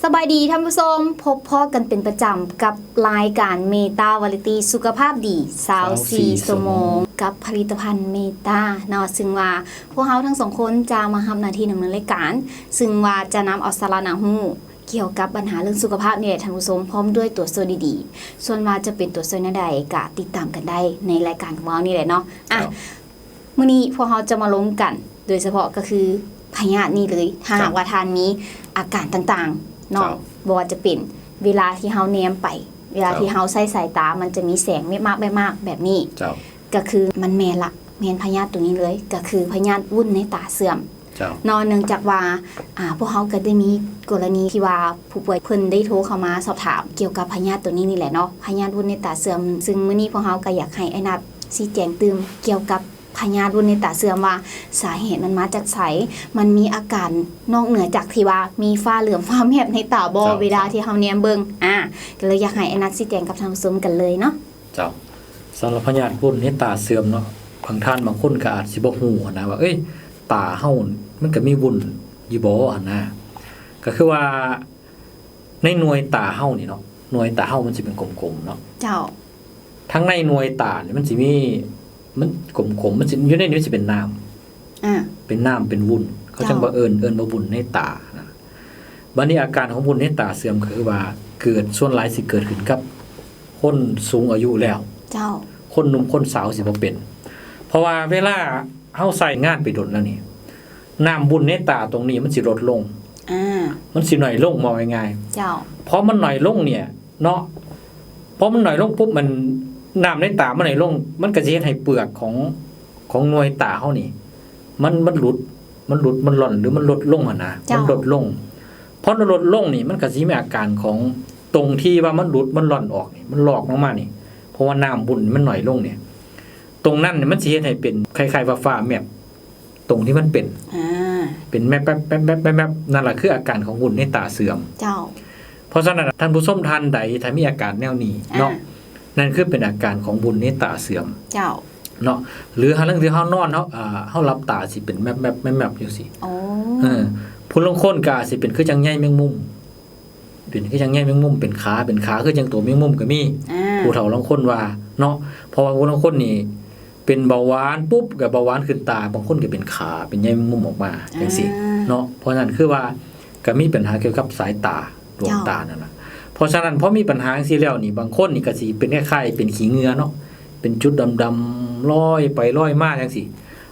ສະບາຍດີທ່ານຜູ້ຊົມ, ພົບພໍ້ກັນເປັນປະຈຳກັບລາຍການເມຕາວາຣາຕີ້ສຸຂະພາບດີຊາວສີ່ ຊາວສີ່ ຊົ່ວໂມງ ຊົ່ວໂມງ ກັບຜະລິດຕະພັນເມຕາເນາະ, ຊຶ່ງວ່າພວກເຮົາທັງສອງຄົນຈະມາຮັບໜ້າທີ່ດຳເນີນລາຍການ, ຊຶ່ງວ່າຈະນຳເອົາສາລະໜ້າຮູ້ກ່ຽວກັບບັນຫາເລື່ອງສຸຂະພາບນີ້ແຫຼະທ່ານຜູ້ຊົມ, ພ້ອມດ້ວຍຕົວຊ່ວຍດີໆ. ສ່ວນວ່າຈະເປັນຕົວຊ່ວຍແນວໃດ ກະຕິດຕາມກັນໄດ້ໃນລາຍການຂອງເຮົານີ້ແຫຼະເນາະ. ອ່ະ ເຈົ້າ. ມື້ນີ້ພວກເຮົາຈະມາລົມກັນ ໂດຍສະເພາະກໍຄືພະຍາດນີ້ເລີຍ. ຖ້າຫາກວ່າທ່ານມີອາການຕ່າງໆເນາະ, ເຈົ້າ ບໍ່ວ່າຈະເປັນເວລາທີ່ເຮົາແນມໄປ, ເວລາ ເຈົ້າ ທີ່ເຮົາໃຊ້ສາຍຕາ ມັນຈະມີແສງແວບມາບໆແບບນີ້, ເຈົ້າ ກໍຄືມັນແມ່ນລະ, ແມ່ນພະຍາດໂຕນີ້ເລີຍ, ກໍຄືພະຍາດວຸ້ນໃນຕາເສື່ອມ ເຈົ້າ ເນາະ. ເນື່ອງຈາກວ່າ ອ່າ ພວກເຮົາກໍໄດ້ມີກໍລະນີທີ່ວ່າຜູ້ປ່ວຍເພິ່ນໄດ້ໂທເຂົ້າມາສອບຖາມກ່ຽວກັບພະຍາດໂຕນີ້ນີ້ແຫຼະເນາະ, ພະຍາດວຸ້ນໃນຕາເສື່ອມ. ຊຶ່ງມື້ນີ້ພວກເຮົາກໍຢາກໃຫ້ອ້າຍນັດຊີ້ແຈງຕື່ມກ່ຽວກັບ ພະຍາດວຸ້ນໃນຕາເສື່ອມວ່າສາເຫດມັນມາຈາກໃສ, ມັນມີອາການນອກເໜືອຈາກທີ່ວ່າມີຟ້າເຫຼືອມຟ້າແມບໃນຕາບໍ່ ເຈົ້າ ເວລາທີ່ເຮົາແນມເບິ່ງ. ອ່າ ກໍເລີຍຢາກໃຫ້ອ້າຍນັດຊີ້ແຈງກັບທ່ານຜູ້ຊົມກັນເລີຍເນາະ. ເຈົ້າ. ສຳລັບພະຍາດວຸ້ນໃນຕາເສື່ອມເນາະ, ບາງທ່ານບາງຄົນກໍອາດຊິບໍ່ຮູ້ຫັ້ນນະວ່າ ເອີຍ ຕາເຮົາມັນກໍມີວຸ້ນຢູ່ບໍ່ຫັ້ນນະ. ກໍຄືວ່າ ໃນໜ່ວຍຕາເຮົານີ້ເນາະ, ໜ່ວຍຕາເຮົາມັນຊິເປັນກົມໆເນາະ. ເຈົ້າ. ທາງໃນໜ່ວຍຕານີ້ມັນຊິມີ ມັນກົມໆ ມັນຊິ ຢູ່ໃນນີ້ມັນຊິເປັນນ້ຳ ອ່າ ເປັນນ້ຳ ເປັນວຸ້ນ, ເຂົາ ເຈົ້າ ຈັ່ງວ່າເອີ້ນ ເອີ້ນວ່າວຸ້ນໃນຕານະ. ບາດນີ້ອາການຂອງວຸ້ນໃນຕາເສື່ອມ ກໍຄືວ່າເກີດ ສ່ວນຫຼາຍຊິເກີດຂຶ້ນກັບຄົນສູງອາຍຸແລ້ວ. ເຈົ້າ. ຄົນໜຸ່ມຄົນສາວຊິບໍ່ເປັນ, ເພາະວ່າເວລາ ເຮົາໃຊ້ງານໄປດົນແລ້ວນີ້ ນ້ຳວຸ້ນໃນຕາຕົງນີ້ມັນຊິລົດລົງ ອ່າ ມັນຊິໜ້ອຍລົງ ເວົ້າງ່າຍໆ. ເຈົ້າ. ພໍມັນໜ້ອຍລົງນີ້ເນາະ, ພໍມັນໜ້ອຍລົງປຸບ ມັນ ນ້ຳໃນຕາມັນໜ້ອຍລົງ ມັນກໍຊິເຮັດໃຫ້ເປືອກຂອງ ຂອງໜ່ວຍຕາເຮົານີ້ ມັນ ມັນຫຼຸດ ມັນຫຼຸດ ມັນລ່ອນ ຫຼື ມັນລົດລົງຫັ້ນນະ. ເຈົ້າ. ມັນລົດລົງ, ພໍມັນລົດລົງນີ້ ມັນກໍຊິມີອາການຂອງຕົງທີ່ວ່າມັນຫຼຸດ ມັນລ່ອນອອກນີ້ ມັນລອກລົງມານີ້, ເພາະວ່ານ້ຳວຸ້ນມັນໜ້ອຍລົງນີ້ ຕົງນັ້ນມັນຊິເຮັດໃຫ້ເປັນຄ້າຍໆວ່າຟ້າແມບ ຕົງທີ່ມັນເປັນ ອ່າ ເປັນແມບໆໆໆ ນັ້ນລະຄືອາການຂອງວຸ້ນໃນຕາເສື່ອມ. ເຈົ້າ. ເພາະສະນັ້ນ ທ່ານຜູ້ຊົມທ່ານໃດຖ້າມີອາການແນວນີ້ເນາະ ອ່າ ນັ້ນຄືເປັນອາການຂອງວຸ້ນໃນຕາເສື່ອມ. ເຈົ້າ. ເນາະ ຫຼືຫາເລື່ອງທີ່ເຮົານອນ ເຮົາ ອ່າ ເຮົາຫຼັບຕາຊິເປັນແມບໆໆໆ ຈັ່ງຊີ້. ໂອ້ ເອີ ຜູ້ລາງຄົນກໍອາດຊິເປັນຄືຈັ່ງໃຍແມງມຸມ ເປັນຄືຈັ່ງໃຍແມງມຸມ ເປັນຂາ ເປັນຂາຄືຈັ່ງໂຕແມງມຸມກໍມີ ອ່າ ຜູ້ເຖົ້າລາງຄົນວ່າເນາະ. ເພາະວ່າຜູ້ລາງຄົນນີ້ເປັນເບົາຫວານປຸບ ກໍເບົາຫວານຂຶ້ນຕາ, ບາງຄົນກໍເປັນຂາ ເປັນໃຍແມງມຸມອອກມາ ອ່າ ຈັ່ງຊີ້ເນາະ. ເພາະນັ້ນຄືວ່າກໍມີບັນຫາກ່ຽວກັບສາຍຕາ ດວງຕານັ້ນນະ. ເຈົ້າ. ເພາະສະນັ້ນ ພໍມີບັນຫາຈັ່ງຊີ້ແລ້ວນີ້ ບາງຄົນນີ້ກໍຊິເປັນຄ້າຍໆເປັນຂີ້ເຫຍື້ອເນາະ ເປັນຈຸດດຳໆລອຍໄປລອຍມາຈັ່ງຊີ້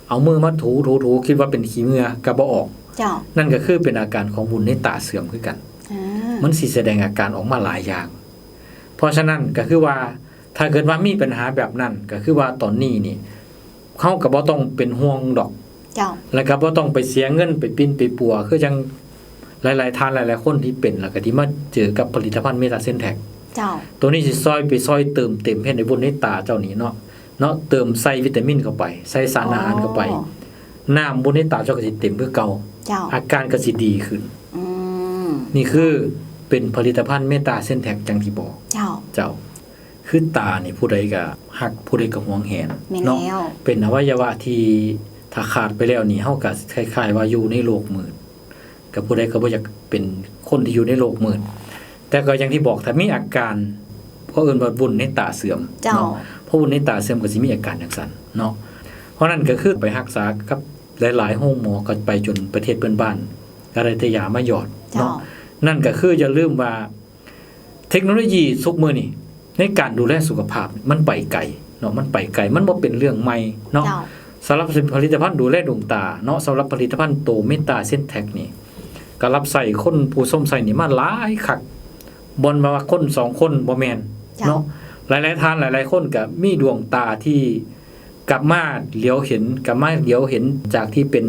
ເອົາມືມາຖູໆໆ ຄິດວ່າເປັນຂີ້ເຫຍື້ອກໍບໍ່ອອກ. ເຈົ້າ. ນັ້ນກໍຄືເປັນອາການຂອງວຸ້ນໃນຕາເສື່ອມຄືກັນ. ອ່າ ມັນຊິສະແດງອາການອອກມາຫຼາຍຢ່າງ. ເພາະສະນັ້ນກໍຄືວ່າ ຖ້າເກີດວ່າມີບັນຫາແບບນັ້ນ ກໍຄືວ່າຕອນນີ້ນີ້ ເຮົາກໍບໍ່ຕ້ອງເປັນຫ່ວງດອກ. ເຈົ້າ. ແລ້ວກໍບໍ່ຕ້ອງໄປເສຍເງິນໄປປິ່ນໄປປົວ ຄືຈັ່ງຫຼາຍໆທ່ານຫຼາຍໆຄົນທີ່ເປັນ ແລ້ວກໍທີ່ມາເຈີກັບຜະລິດຕະພັນເມຕາເຊັນແທັກ. ເຈົ້າ. ໂຕນີ້ຊິຊ່ອຍໄປຊ່ອຍເຕີມເຕັມ ເຮັດໃຫ້ວຸ້ນໃນຕາເຈົ້ານີ້ເນາະ ເນາະ ເຕີມໃສ່ວິຕາມິນເຂົ້າໄປ ໃສ່ສານອາຫານເຂົ້າໄປ ອໍ ນ້ຳວຸ້ນໃນຕາເຈົ້າກໍຊິເຕັມຄືເກົ່າ. ເຈົ້າ. ອາການກໍຊິດີຂຶ້ນ. ອືມ. ນີ້ຄືເປັນຜະລິດຕະພັນເມຕາເຊັນແທັກ ຈັ່ງທີ່ບອກ. ເຈົ້າ. ເຈົ້າ. ຄືຕານີ້ຜູ້ໃດກໍຮັກ ຜູ້ໃດກໍຫວງແຫນ ແມ່ນ ເນາະ ແລ້ວ ເປັນອະໄວຍະວະທີ່ຖ້າຂາດໄປແລ້ວນີ້ ເຮົາກໍຄ້າຍໆວ່າຢູ່ໃນໂລກມືດ ກໍຜູ້ໃດກໍບໍ່ຢາກເປັນຄົນທີ່ຢູ່ໃນໂລກມືດ. ແຕ່ກໍຢ່າງທີ່ບອກ ຖ້າມີອາການ ເຂົາເອີ້ນວ່າວຸ້ນໃນຕາເສື່ອມ ເຈົ້າ ເນາະ ເພາະວຸ້ນໃນຕາເສື່ອມກໍຊິມີອາການຈັ່ງຊັ້ນເນາະ. ເພາະນັ້ນກໍຄືໄປຮັກສາກັບຫຼາຍໆໂຮງໝໍ ກໍໄປຈົນປະເທດເພື່ອນບ້ານ ກໍໄດ້ແຕ່ຢາມາຢອດເນາະ. ເຈົ້າ. ນັ້ນກໍຄືຢ່າລືມວ່າ ເທັກໂນໂລຢີຊຸກມື້ນີ້ໃນການດູແລສຸຂະພາບມັນໄປໄກເນາະ ມັນໄປໄກ ມັນບໍ່ເປັນເລື່ອງໃໝ່ເນາະ. ເຈົ້າ. ສຳລັບຜະລິດຕະພັນດູແລດວງຕາເນາະ ສຳລັບຜະລິດຕະພັນໂຕເມຕາເຊັນແທັກນີ້ ກໍຮັບໃຊ້ຄົນຜູ້ຊົມໃຊ້ນີ້ມາຫຼາຍຄັກ ບໍ່ວ່າຄົນສອງຄົນບໍ່ແມ່ນ ເຈົ້າ ເນາະ. ຫຼາຍໆທ່ານຫຼາຍໆຄົນກໍມີດວງຕາທີ່ກັບມາຫຼຽວເຫັນ ກັບມາຫຼຽວເຫັນຈາກທີ່ເປັນ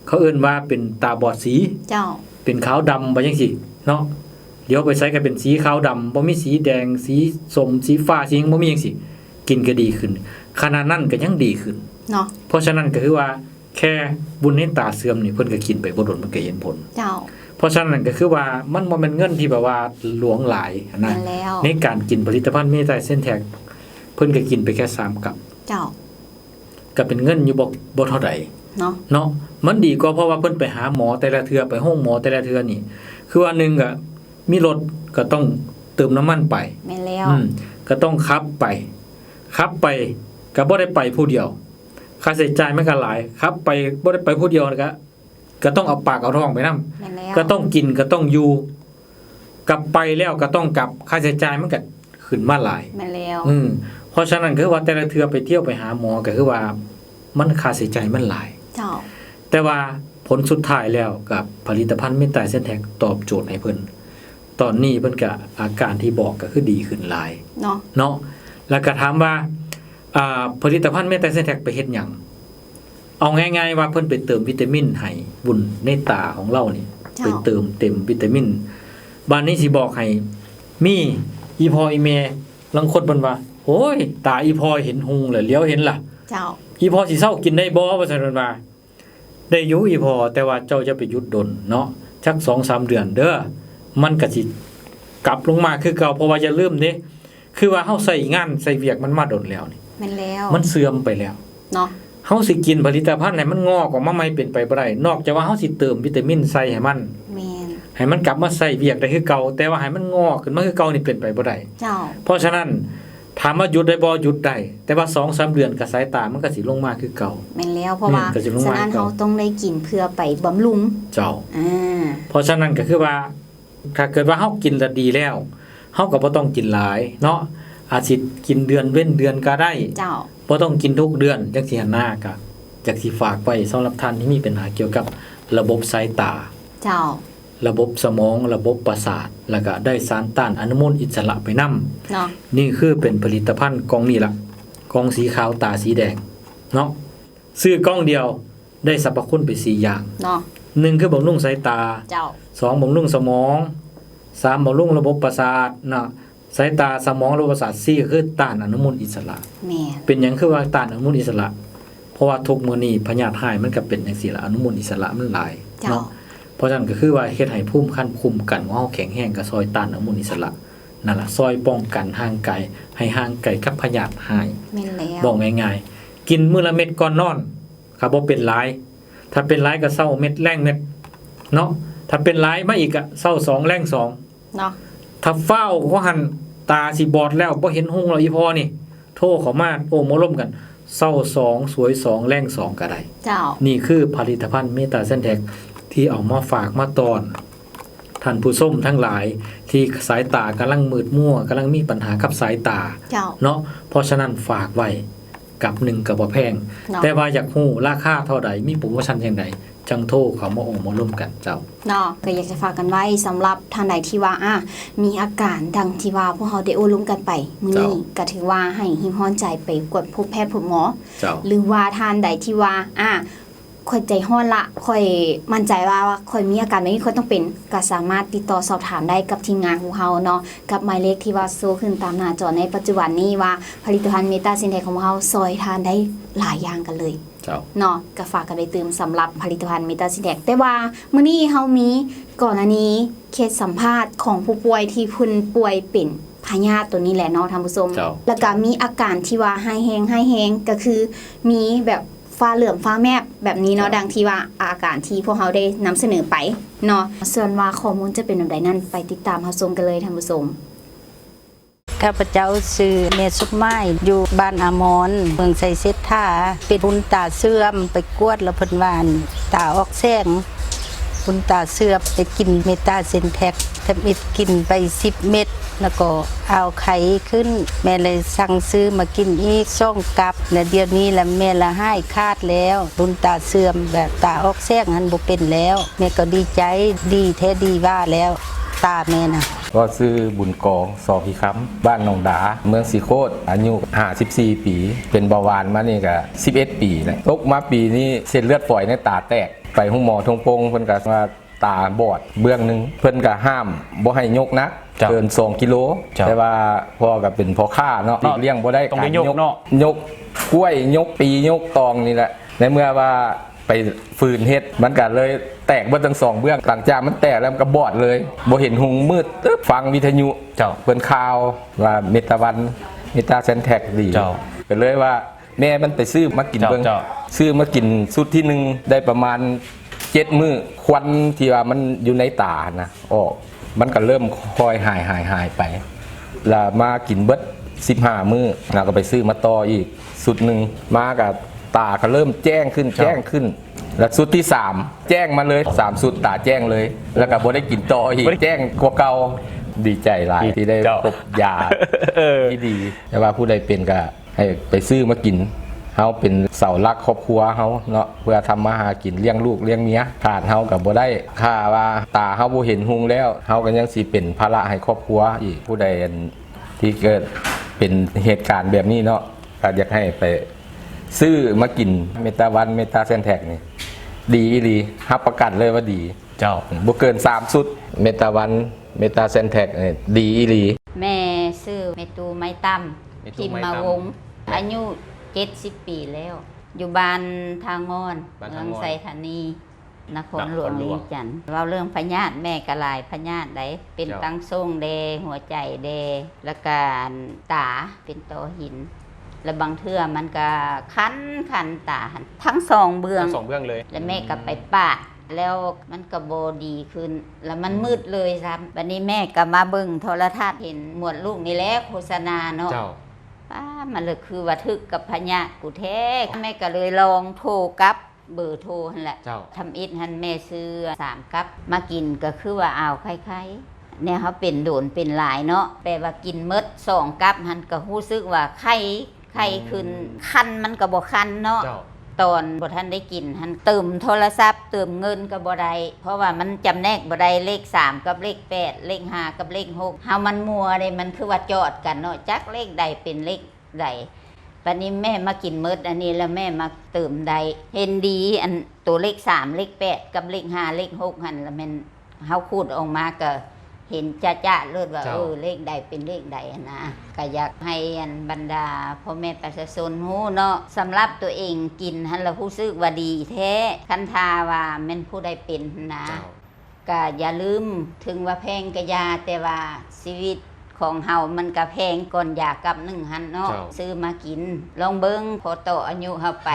ເຂົາເອີ້ນວ່າເປັນຕາບອດສີ ເຈົ້າ ເປັນຂາວດຳໄປຈັ່ງຊີ້ເນາະ ຫຼຽວໄປໃສກໍເປັນສີຂາວດຳ ບໍ່ມີສີແດງ ສີສົ້ມ ສີຟ້າ ສີຫຍັງ ບໍ່ມີຈັ່ງຊີ້ ກິນກໍດີຂຶ້ນ ຂະໜາດນັ້ນກໍຍັງດີຂຶ້ນເນາະ. ເພາະສະນັ້ນກໍຄືວ່າແຄ່ວຸ້ນໃນຕາເສື່ອມນີ້ ເພິ່ນກໍກິນໄປບໍ່ດົນ ເພິ່ນກໍເຫັນຜົນ. ເຈົ້າ. ເພາະສະນັ້ນກໍຄືວ່າມັນບໍ່ແມ່ນເງິນທີ່ແບບວ່າຫຼວງຫຼາຍຫັ້ນນະ ແມ່ນແລ້ວ ໃນການກິນຜະລິດຕະພັນເມຕາເຊັນແທັກ ເພິ່ນກໍກິນໄປແຄ່ສາມກັບ. ເຈົ້າ. ກໍເປັນເງິນຢູ່ບໍ່ ບໍ່ເທົ່າໃດເນາະ ເນາະ ມັນດີກວ່າ ເພາະວ່າເພິ່ນໄປຫາໝໍແຕ່ລະເທື່ອ ໄປໂຮງໝໍແຕ່ລະເທື່ອນີ້ ຄືວ່າໜຶ່ງກໍ ມີລົດກໍຕ້ອງເຕີມນ້ຳມັນໄປ ແມ່ນແລ້ວ ອືມ ກໍຕ້ອງຂັບໄປ ຂັບໄປກໍບໍ່ໄດ້ໄປຜູ້ດຽວ ຄ່າໃຊ້ຈ່າຍມັນກໍຫຼາຍ ຂັບໄປບໍ່ໄດ້ໄປຜູ້ດຽວ ແລ້ວກໍ ກໍຕ້ອງເອົາປາກເອົາທ້ອງໄປນຳ ແມ່ນແລ້ວ ກໍຕ້ອງກິນ ກໍຕ້ອງຢູ່ ກັບໄປແລ້ວກໍຕ້ອງກັບ ຄ່າໃຊ້ຈ່າຍມັນກໍຂຶ້ນມາຫຼາຍ ແມ່ນແລ້ວ ອືມ ເພາະສະນັ້ນກໍຄືວ່າແຕ່ລະເທື່ອໄປທ່ຽວໄປຫາໝໍ ກໍຄືວ່າມັນຄ່າໃຊ້ຈ່າຍມັນຫຼາຍ ເຈົ້າ ແຕ່ວ່າຜົນສຸດທ້າຍແລ້ວກັບຜະລິດຕະພັນເມຕາເຊັນແທັກຕອບໂຈດໃຫ້ເພິ່ນ ຕອນນີ້ເພິ່ນກະອາການທີ່ບອກກໍຄືດີຂຶ້ນຫຼາຍເນາະ ເນາະ ແລ້ວກະຖາມວ່າ ອ່າ ຜະລິດຕະພັນເມຕາເຊັນແທັກໄປເຮັດຫຍັງ? ເອົາງ່າຍໆວ່າເພິ່ນໄປເຕີມວິຕາມິນໃຫ້ບຸນໃນຕາຂອງລາວນີ້ ເຈົ້າ ໄປເຕີມເຕັມວິຕາມິນ ບາດນີ້ຊິບອກໃຫ້ ມີອີ່ພໍ່ອີ່ແມ່ລາງຄົນເພິ່ນວ່າ ໂອ້ຍ ຕາອີ່ພໍ່ເຫັນຮຸ່ງແລ້ວ ຫຼຽວເຫັນລະ ເຈົ້າ ອີ່ພໍ່ຊິເຊົາກິນໄດ້ບໍ່? ວ່າຊັ້ນເພິ່ນວ່າ ໄດ້ຢູ່ອີ່ພໍ່ ແຕ່ວ່າເຈົ້າຢ່າໄປຢຸດດົນເນາະ ຈັກສອງສາມເດືອນເດີ ມັນກະຊິກັບລົງມາຄືເກົ່າ ເພາະວ່າຢ່າລືມເດ້ ຄືວ່າເຮົາໃຊ້ງານໃຊ້ວຽກມັນມາດົນແລ້ວນີ້ ແມ່ນແລ້ວ ມັນເສື່ອມໄປແລ້ວເນາະ ເຮົາຊິກິນຜະລິດຕະພັນໃຫ້ມັນງອກອອກມາໃໝ່ເປັນໄປບໍ່ໄດ້ ນອກຈາກວ່າເຮົາຊິເຕີມວິຕາມິນໃສ່ໃຫ້ມັນ ແມ່ນ ໃຫ້ມັນກັບມາໃຊ້ວຽກໄດ້ຄືເກົ່າ ແຕ່ວ່າໃຫ້ມັນງອກຂຶ້ນມາຄືເກົ່ານີ້ເປັນໄປບໍ່ໄດ້ ເຈົ້າ ເພາະສະນັ້ນ ຖາມວ່າຢຸດໄດ້ບໍ່? ຢຸດໄດ້ ແຕ່ວ່າສອງສາມເດືອນກະສາຍຕາມັນກະຊິລົງມາຄືເກົ່າ ແມ່ນແລ້ວ ເພາະວ່າ ແມ່ນ ກະຊິລົງມາຄືເກົ່າ ສະນັ້ນເຮົາຕ້ອງໄດ້ກິນເພື່ອໄປບຳລຸງ ເຈົ້າ ອາ ເພາະສະນັ້ນກະຄືວ່າ ຖ້າເກີດວ່າເຮົາກິນລະດີແລ້ວ ເຮົາກະບໍ່ຕ້ອງກິນຫຼາຍເນາະ ອາດຊິກິນເດືອນເວັ້ນເດືອນກະໄດ້ ເຈົ້າ ບໍ່ຕ້ອງກິນທຸກເດືອນ ຈັ່ງຊີ້ຫັ້ນນາ ກະຢາກຊິຝາກໄວ້ສຳລັບທ່ານທີ່ມີບັນຫາກ່ຽວກັບລະບົບສາຍຕາ ເຈົ້າ ລະບົບສະໝອງ ລະບົບປະສາດ ແລ້ວກະໄດ້ສານຕ້ານອະນຸມູນອິດສະຫຼະໄປນຳເນາະ ນີ້ຄືເປັນຜະລິດຕະພັນກ່ອງນີ້ລະ ກ່ອງສີຂາວຕາສີແດງເນາະ ຊື້ກ່ອງດຽວໄດ້ສັບພະຄຸນໄປສີ່ຢ່າງເນາະ ໜຶ່ງຄືບຳລຸງສາຍຕາ ເຈົ້າ ສອງບຳລຸງສະໝອງ ສາມບຳລຸງລະບົບປະສາດເນາະ ສາຍຕາ ສະໝອງ ລະບົບປະສາດ ສີ່ກໍຄືຕ້ານອະນຸມູນອິດສະຫຼະ ແມ່ນ ເປັນຫຍັງຄືວ່າຕ້ານອະນຸມູນອິດສະຫຼະ? ເພາະວ່າທຸກມື້ນີ້ພະຍາດຮ້າຍມັນກໍເປັນຈັ່ງຊີ້ລະ ອະນຸມູນອິດສະຫຼະມັນຫຼາຍ ເຈົ້າ ເນາະ ເພາະສະນັ້ນກໍຄືວ່າເຮັດໃຫ້ພູມຄຸ້ມກັນຂອງເຮົາແຂງແຮງ ກໍຊ່ອຍຕ້ານອະນຸມູນອິດສະຫຼະ ນັ້ນລະ ຊ່ອຍປ້ອງກັນຮ່າງກາຍໃຫ້ຫ່າງໄກກັບພະຍາດຮ້າຍ ແມ່ນແລ້ວ ເວົ້າງ່າຍໆ ກິນມື້ລະເມັດກ່ອນນອນ ຖ້າບໍ່ເປັນຫຼາຍ ຖ້າເປັນຫຼາຍກໍເຊົ້າເມັດແລງເມັດເນາະ ຖ້າເປັນຫຼາຍມາອີກກໍເຊົ້າສອງແລງສອງ ເນາະ ຖ້າຟ້າວກວ່າຫັ້ນ ຕາຊິບອດແລ້ວ ບໍ່ເຫັນຮຸ່ງແລ້ວ ອີ່ພໍ່ນີ້ ໂທເຂົ້າມາໂອ້ມາລົມກັນ ເຊົ້າສອງ ສວຍສອງ ແລງສອງກໍໄດ້ ເຈົ້າ ນີ້ຄືຜະລິດຕະພັນເມຕາເຊັນແທັກ ທີ່ເອົາມາຝາກມາຕ້ອນທ່ານຜູ້ຊົມທັງຫຼາຍ ທີ່ສາຍຕາກຳລັງມືດມົວ ກຳລັງມີບັນຫາກັບສາຍຕາ ເຈົ້າ ເນາະ ເພາະສະນັ້ນຝາກໄວ້ ກັບໜຶ່ງກໍບໍ່ແພງ ເນາະ ແຕ່ວ່າຢາກຮູ້ລາຄາເທົ່າໃດ ມີໂປຣໂມຊັນຈັ່ງໃດ ຈັ່ງໂທເຂົ້າມາໂອ້ມາລົມກັນເຈົ້າ ເນາະ ກໍຢາກຈະຝາກກັນໄວ້ ສຳລັບທ່ານໃດທີ່ວ່າ ອາ ມີອາການດັ່ງທີ່ວ່າພວກເຮົາໄດ້ໂອ້ລົມກັນໄປມື້ນີ້ ເຈົ້າ ກໍຖືວ່າໃຫ້ຮີບຮ້ອນໃຈໄປກວດພົບແພດພົບໝໍ ເຈົ້າ ຫຼືວ່າທ່ານໃດທີ່ວ່າ ອາ ຂ້ອຍໃຈຮ້ອນລະ ຂ້ອຍໝັ້ນໃຈວ່າ ວ່າຂ້ອຍມີອາການແບບນີ້ ຂ້ອຍຕ້ອງເປັນ ກໍສາມາດຕິດຕໍ່ສອບຖາມໄດ້ກັບທີມງານຂອງເຮົາເນາະ ກັບໝາຍເລກທີ່ວ່າໂຊຂຶ້ນຕາມໜ້າຈໍໃນປັດຈຸບັນນີ້ວ່າ ຜະລິດຕະພັນເມຕາຊິນແທັກຂອງເຮົາຊ່ອຍທ່ານໄດ້ຫຼາຍຢ່າງກັນເລີຍ ເຈົ້າ ເນາະ ກໍຝາກກັນໄປຕື່ມສຳລັບຜະລິດຕະພັນເມຕາຊິນແທັກ ແຕ່ວ່າມື້ນີ້ເຮົາມີ ກ່ອນໜ້ານີ້ເຄສສຳພາດຂອງຜູ້ປ່ວຍທີ່ເພິ່ນປ່ວຍເປັນພະຍາດໂຕນີ້ແຫຼະເນາະທ່ານຜູ້ຊົມ ເຈົ້າ ແລ້ວກໍມີອາການທີ່ວ່າຮ້າຍແຮງ ຮ້າຍແຮງ ກໍຄືມີແບບ ຟ້າເຫຼືອມຟ້າແມບແບບນີ້ເນາະ ເຈົ້າ ດັ່ງທີ່ວ່າອາການທີ່ພວກເຮົາໄດ້ນຳສະເໜີໄປເນາະ ສ່ວນວ່າຂໍ້ມູນຈະເປັນແບບໃດນັ້ນ ໄປຕິດຕາມຮັບຊົມກັນເລີຍທ່ານຜູ້ຊົມ. ຂ້າພະເຈົ້າຊື່ແມ່ສົມໝາຍ ຢູ່ບ້ານອາມອນ ເມືອງໄຊເສດຖາ ເປັນບຸນຕາເສື່ອມ ໄປກວດແລ້ວເພິ່ນວ່າຕາອອກແສງ ບຸນຕາເສື່ອມ ໄດ້ກິນເມຕາເຊັນແທັກ ທຳອິດກິນໄປສິບເມັດ ແລ້ວກໍອາວໄຂ້ຂຶ້ນ ແມ່ເລີຍສັ່ງຊື້ມາກິນອີກສອງກັບ ແລະ ດຽວນີ້ລະແມ່ລະຫາຍຂາດແລ້ວ ບຸນຕາເສື່ອມ ແບບຕາອອກແສງຫັ້ນບໍ່ເປັນແລ້ວ ແມ່ກໍດີໃຈ ດີແທ້ດີວ່າແລ້ວ ຕາແມ່ນະ. ກໍຊື່ບຸນກອງ ສໍພິຄຳ ບ້ານໜອງດາ ເມືອງສີໂຄດ ອາຍຸຫ້າສິບສີ່ປີ ເປັນເບົາຫວານມານີ້ກະສິບເອັດປີແລ້ວ ຕົກມາປີນີ້ເສັ້ນເລືອດຝອຍໃນຕາແຕກ ໄປໂຮງໝໍທົ່ງໂປ່ງ ເພິ່ນກະວ່າ ຕາບອດເບື້ອງໜຶ່ງ ເພິ່ນກະຫ້າມບໍ່ໃຫ້ຍົກໜັກ ເຈົ້າ ເກີນສອງກິໂລ ເຈົ້າ ແຕ່ວ່າພໍ່ກະເປັນພໍ່ຄ້າເນາະ ຫຼີກລ່ຽງບໍ່ໄດ້ ຕ້ອງໄດ້ຍົກເນາະ ການຍົກ ຍົກກ້ວຍ ຍົກປີ ຍົກຕອງນີ້ແຫຼະ ໃນເມື່ອວ່າໄປຝືນເຮັດ ມັນກະເລີຍແຕກເບິດທັງສອງເບື້ອງ ຫຼັງຈາກມັນແຕກແລ້ວມັນກະບອດເລີຍ ບໍ່ເຫັນຮຸ່ງ ມືດຕຶບ ຟັງວິທະຍຸ ເຈົ້າ ເພິ່ນຂ່າວວ່າເມຕາວັນ ເມຕາເຊັນແທັກດີ ເຈົ້າ ກະເລີຍວ່າ ແມ່ມັນໄປຊື້ມາກິນເບິ່ງ ເຈົ້າ ຊື້ມາກິນຊຸດທີໜຶ່ງ ໄດ້ປະມານເຈັດມື້ ຄວັນທີ່ວ່າມັນຢູ່ໃນຕາຫັ້ນນະອອກ ມັນກໍເລີ່ມຄ່ອຍຫາຍ ຫາຍ ຫາຍໄປ ລະມາກິນເບິດສິບຫ້າມື້ ລະກໍໄປຊື້ມາຕໍ່ອີກຊຸດໜຶ່ງ ມາກໍຕາກໍເລີ່ມແຈ້ງຂຶ້ນ ເຈົ້າ ແຈ້ງຂຶ້ນ ລະຊຸດທີສາມແຈ້ງມາເລີຍ ສາມຊຸດຕາແຈ້ງເລີຍ ລະກໍບໍ່ໄດ້ກິນຕໍ່ອີກ ບໍ່ໄດ້ ແຈ້ງກວ່າເກົ່າ. ດີໃຈຫຼາຍ ດີ ທີ່ໄດ້ ເຈົ້າ ພົບຢາ ເອີ ທີ່ດີ ແຕ່ວ່າຜູ້ໃດເປັນກໍ ໃຫ້ໄປຊື້ມາກິນ ເຮົາເປັນເສົາຫຼັກຄອບຄົວເຮົາເນາະ ເພື່ອທຳມາຫາກິນລ້ຽງລູກລ້ຽງເມຍ ຂາດເຮົາກໍບໍ່ໄດ້ ຖ້າວ່າຕາເຮົາບໍ່ເຫັນຮຸ່ງແລ້ວ ເຮົາກໍຍັງຊິເປັນພາລະໃຫ້ຄອບຄົວອີກ. ຜູ້ໃດ ອັນ ທີ່ເກີດເປັນເຫດການແບບນີ້ເນາະ ກໍຢາກໃຫ້ໄປຊື້ມາກິນ ເມຕາວັນ ເມຕາແຊນແທັກນີ້ ດີອີ່ຫຼີ ຮັບປະກັນເລີຍວ່າດີ. ເຈົ້າ ບໍ່ເກີນສາມຊຸດ ເມຕາວັນ ເມຕາແຊນແທັກນີ້ ດີອີ່ຫຼີ. ແມ່ຊື່ແມ່ຕູ້ໄມ້ຕຳ ແມ່ຕູ້ໄມ້ຕຳ ພິມມະວົງ ອາຍຸເຈັດສິບປີແລ້ວ ຢູ່ບ້ານທ່າງອນ ບ້ານ ເມືອງ ທ່າງອນ ໄຊທານີ ນະຄອນຫຼວງ ນະຄອນຫຼວງວຽງຈັນ. ເວົ້າເລື່ອງພະຍາດ ແມ່ກໍຫຼາຍພະຍາດໃດ໋ ເປັນ ເຈົ້າ ຕັງຊົງແດ່ ຫົວໃຈແດ່ ລະກະ ອັນ ຕາເປັນຕໍຫີນ ລະບາງເທື່ອມັນກະຄັນ ຄັນຕາຫັ້ນ ທັງສອງເບື້ອງ ທັງສອງເບື້ອງເລີຍ. ລະແມ່ກໍໄປປາດ ແລ້ວມັນກໍບໍ່ດີຂຶ້ນ ລະມັນ ອືມ ມືດເລີຍຊ້ຳ. ບັດນີ້ແມ່ກໍມາເບິ່ງໂທລະທັດ ເຫັນໝວດລູກນີ້ແຫຼະໂຄສະນາເນາະ ເຈົ້າ ປ້າ ມັນລະຄືວ່າຖືກກັບພະຍາດກູແທ້. ແມ່ກໍເລີຍລອງໂທກັບເບີໂທຫັ້ນແຫຼະ ເຈົ້າ ທຳອິດຫັ້ນແມ່ຊື້ສາມກັບ ມາກິນກໍຄືວ່າ ອ້າວ ໄຄໆ ແນວເຮົາເປັນໂດນເປັນຫຼາຍເນາະ ແປວ່າກິນໝົດສອງກັບຫັ້ນກໍຮູ້ສຶກວ່າໄຄ ໄຄຂຶ້ນ ອືມ ຄັນມັນກໍບໍ່ຄັນເນາະ ເຈົ້າ ຕອນບໍ່ທັນໄດ້ກິນຫັ້ນ ເຕີມໂທລະສັບ ເຕີມເງິນກໍບໍ່ໄດ້ ເພາະວ່າມັນຈຳແນກບໍ່ໄດ້ ເລກສາມກັບເລກແປດ ເລກຫ້າກັບເລກຫົກ ເຮົາມັນມົວເດ້ ມັນຄືວ່າຈອດກັນເນາະ ຈັກເລກໃດເປັນເລກໃດ. ບັດນີ້ແມ່ມາກິນໝົດອັນນີ້ ແລ້ວແມ່ມາເຕີມໄດ້ ເຫັນດີ ອັນ ໂຕເລກສາມ ເລກແປດ ກັບເລກຫ້າ ເລກຫົກຫັ້ນ ລະແມ່ນ ເຮົາຂູດອອກມາກໍເຫັນຈະໆໂລດວ່າ ເຈົ້າ ເອີ ເລກໃດເປັນເລກໃດຫັ້ນນະ. ກໍຢາກໃຫ້ ອັນ ບັນດາພໍ່ແມ່ປະຊາຊົນຮູ້ເນາະ ສຳລັບຕົວເອງກິນຫັ້ນລະຮູ້ສຶກວ່າດີແທ້. ຄັນຖ້າວ່າແມ່ນຜູ້ໃດເປັນຫັ້ນນະ ເຈົ້າ ກໍຢ່າລືມ ເຖິງວ່າແພງກໍຢ່າ ແຕ່ວ່າຊີວິດຂອງເຮົາມັນກໍແພງກ່ອນຢາກັບໜຶ່ງຫັ້ນເນາະ ເຈົ້າ ຊື້ມາກິນລອງເບິ່ງ ພໍຕໍ່ອາຍຸເຮົາໄປ.